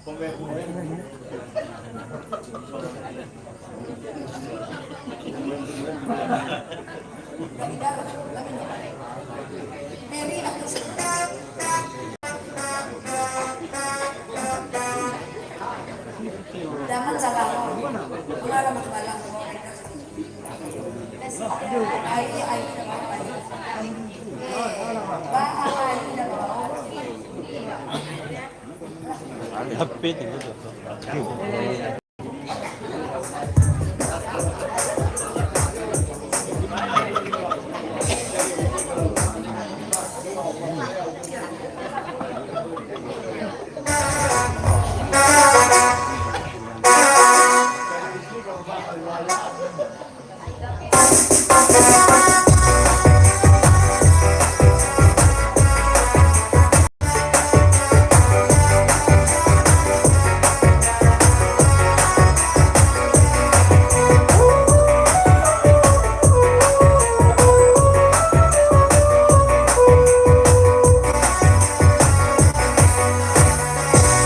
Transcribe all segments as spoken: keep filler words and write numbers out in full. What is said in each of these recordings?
Zaman sakarang, urang lah babalang. Ai, ai, ai. Ba, ai, ai. H P tu.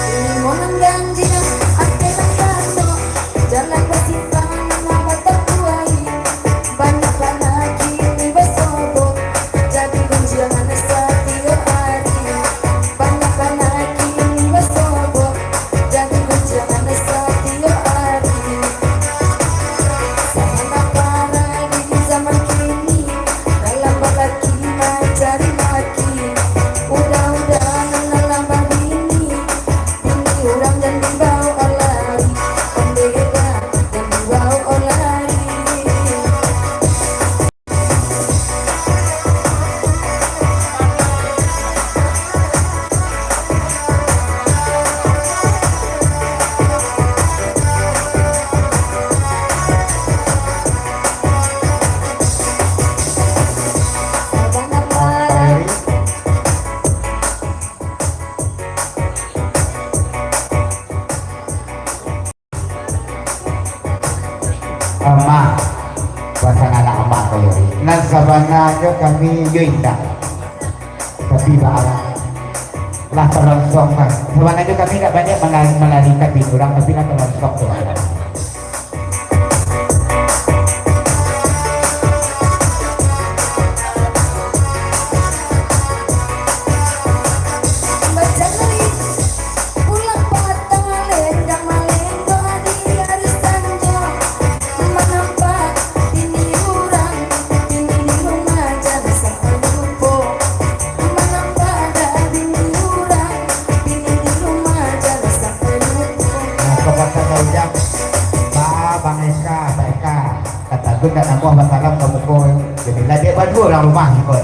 Ini monang ganjina, ate nan tando, jalan basimpangan, nama batakuai. Banyak bana kini basobok, jadi gunjiangan satiok ari. Banyak bana kini basobok, jadi gunjiangan satiok ari. Sabana parah di zaman kini, dalam balaki mancari laki. Udah-udahan dalam babini, bini urang jan dibaok lari. Pambeda jan dibaok lari. Amak, pasan anak amak ko yo. Nan sabananyo kami yo indak. Tapi baa lah, lah talongsong lah. Sabananyo kami indak banyak malari, malarikan bini urang, tapi lah talongsong tu. Pulang patang lenggang malenggang di ari sanjo, manampak bini urang, bini di rumah jan sampai lupo. Manampak dah bini urang, bini di rumah jan sampai lupo. Nah, kapasan Bang Ujang, ba-, Bang Eka, Bang Eka, kata tu ndak namuah basalam ka muko, jadi lah dek baduo urang rumah muko.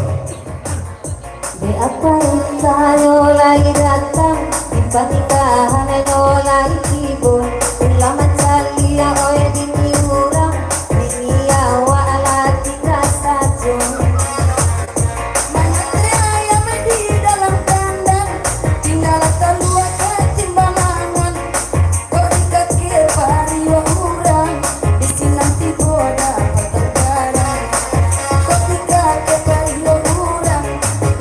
Di apa intanyo lai datang, di panikahan nyo lai tibo. Ulah mancaliak oi bini urang, bini awak lah tingga sajo. Manyateh ayam di dalam kandang, tingga lah kaluar ka timbangan. Kok dikake pariuak urang, di sinan tibo dapat tabarang. Kok dikake pariuak urang,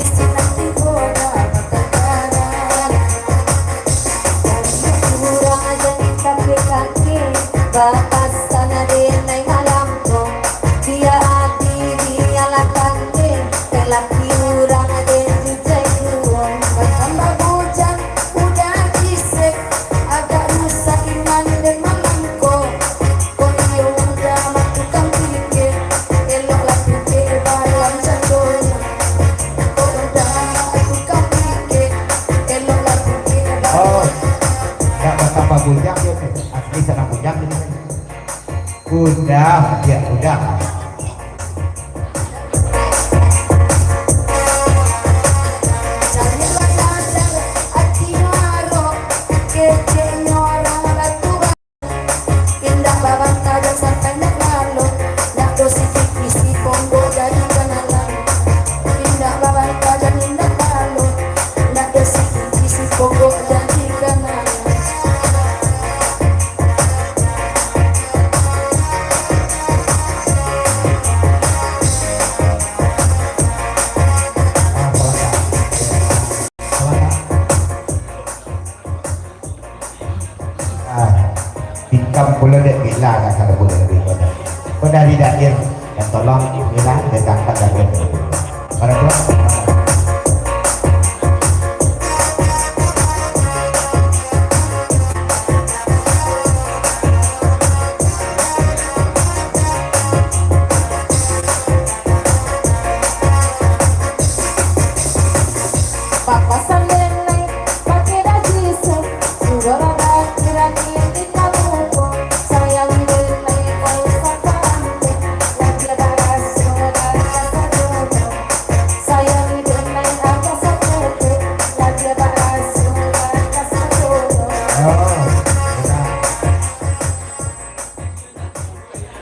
di sinan tibo dapat tabarang. Pariuak urang jan dikake-kake, bapasan ade nai malam ko. Bia ati, bia lah pandai, laki urang ade jujai juo. Batambah bujang, udah kisek, agak rusak iman den malam ko. Ko iyo udah mah tukang pikek, eloklah pikek balam jadonyo. Ko udah mah tukang pikek, eloklah pikek balam. Oh, dak batambah bujang yo, asli sanang bujang jadi. Udah, ya udah. Indak babanta jan sampai ndak lalo, ndak do sidik isi ponggok jadi kanalan. Indak babanta jan indak lalo, ndak do sidik isi ponggok jadi kanalan. Ah, tikam pulo dek Mila, nak kalau boleh lebih pada. Kau dari Dair, dan tolong Mila datangkan Dair. Para tuan.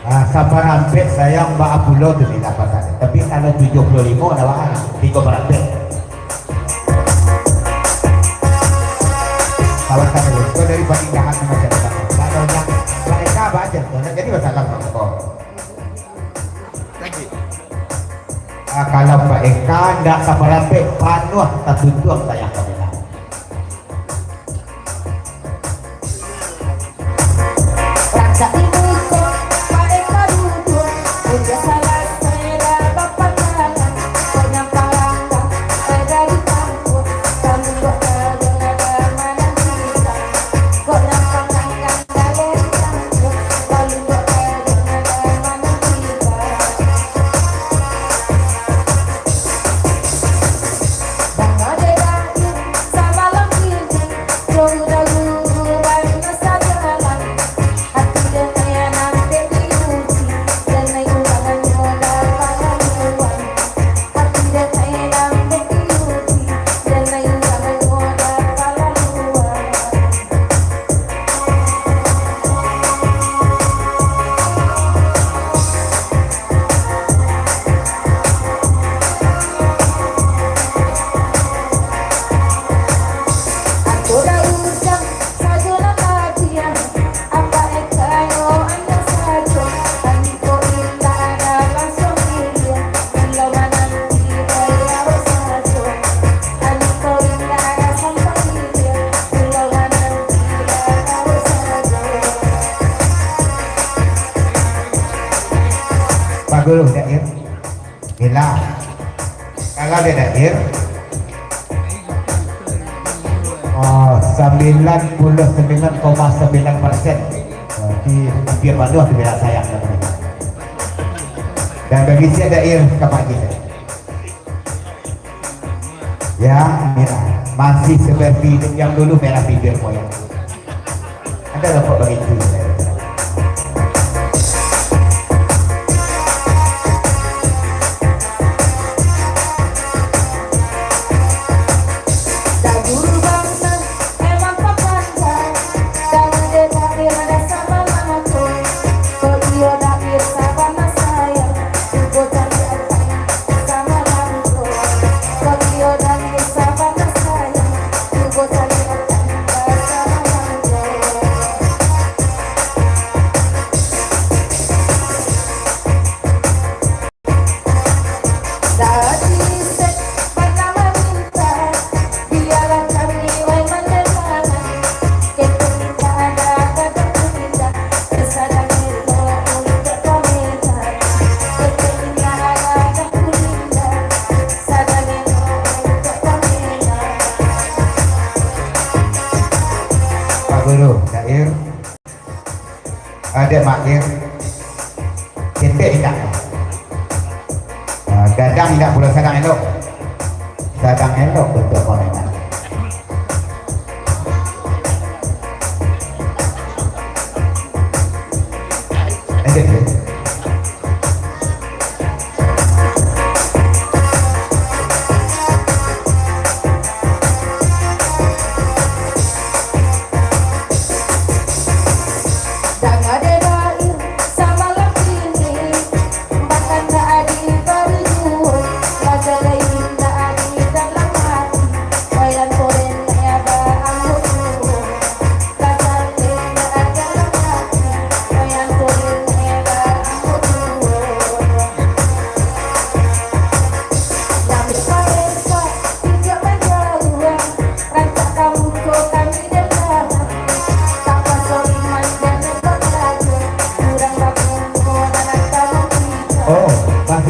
Ah, saparampek sayang baa pulo tu ni dapat. Tapi kalau tujuh puluh limo dah baa, tigo parampek. Kawan kami, kau dari Panindahan macam mana? Kalau yang mereka baca tu, nak jadi masalah sama kau. Ah, kalau Pak Eka ndak saparampek, panuah tatuntuang sayang kami lah. Pak Guru, Dair. Bila? Kalau dia Dair. Oh, sembilan puluh sembilan koma sembilan persen. Berarti hampir panuah tu bila sayang. Dan bagi sia Dair, kapak kita. Ya, merah. Masih seperti yang dulu, merah bibir moyang. Ada nampak begitu. Pak Guru, Dair. Ada Mak Gir. Ketek indak. Ah, gadang indak pulo, sadang elok. Sadang elok bentuk komentar. Ada, ya?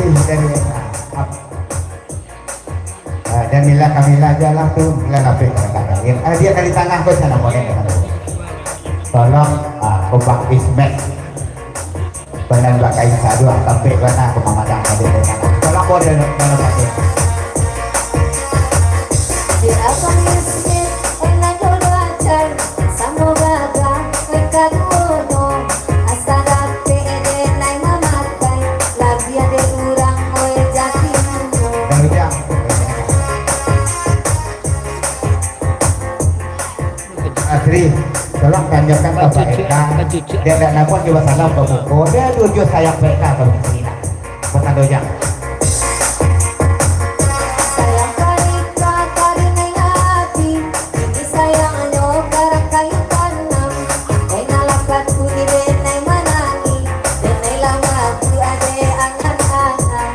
Dari S A. Ap-, ah, dan mila kamila aja lah tu, mila lapeh ka kakak lain. Ah, dia dari tangah ko, sana model ka sana. Tolong, ah, kompak Ismet. Banan bakain saduah, tampek bana ko mamadang ka dia. Tolong ko dia, tolong ka dia. Di abang Ismet, enak jodoh acan, samo gagah, eka duonyo. Asa dapek denai mamakai, labiah dek urang, oi, jati duo. Dari jam. Asri, tolong tanyakan ka Pak Eka. Dia ndak nampak juga salam ka muko. Dia tujuh sayang Pak Eka ka istri nak. Pesan dojang. Sayang Pak Eka ka denai ati, ini sayangnyo ka rang kayu tanam. Denai lah patuik denai manangih, denai lah mabuk ade angan-angan.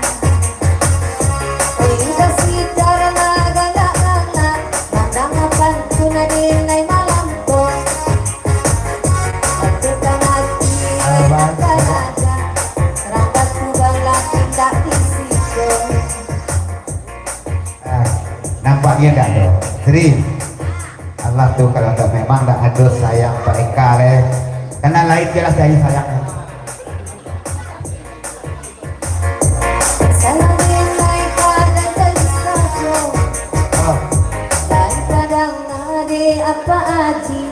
Oi, kasih darah lah galak-galak. Mandanga pantun adi nai malam ko. Atukan ati, oi, Abang, nangka raja. Rambutku galak indak di siko. Ah, nampaknyo dak ado. Sri. Alah tu, kalau dak, memang dak ado sayang Pak Eka leh. Karena lain jelas dari sayang. Salah denai ka datang sajo. Oh. Daripada ngade apa aji.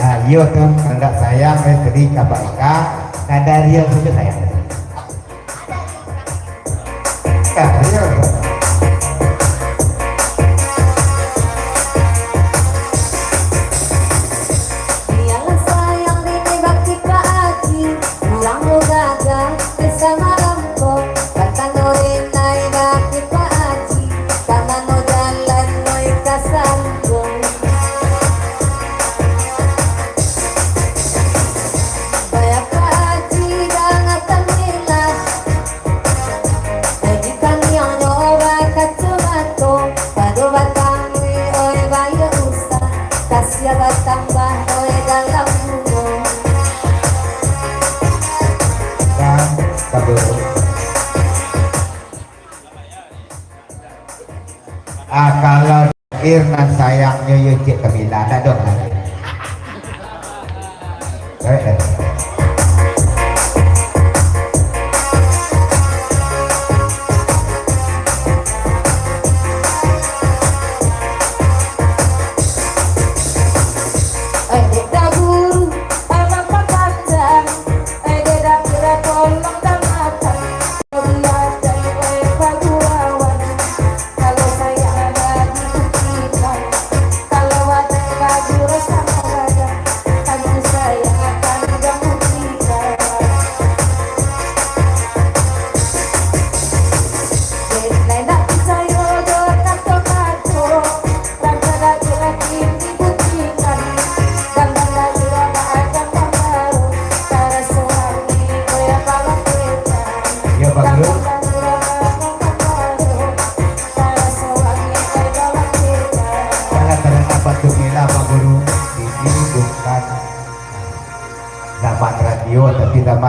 Nah, iyo tu, kandak sayang, eh, sedih ka Pak Eka, kada real sajo sayang. Kada real. Bialah sayang dini bakti Pak Aji, urang lo gagah, bisa malam ko, batang orenai bakti Pak Aji, ka mano jalan noi ka sambung. Baya Pak Aji dangatan milah, Haji Kamiangnyo bakacomato, pado batangui oi bayo usah, kasiah batambah oi dalam bungo. Kan, pado. Ah, kalau Ir nan sayangnyo yo cek Kamila, ndak doh lagi. Eh, eh. Eh, dek dah guru, anak pakandang. Eh, dek dah kira tolong dah makan. Biar dek, eh, pagurawan. Kalau sayang anak dibuktikan, kalau wadah bagu rasa marah, aku sayang akan dibuktikan. Dek, lai nak picayo jo kato-kato, rasa laki-laki dibuktikan, dan banda iro nak akan pambaru, karaso hati koya balaketa. Yo, Bang Guru. Salah terhadap Batu Mila, Pak Guru, ini bukan zaman radio, tapi zaman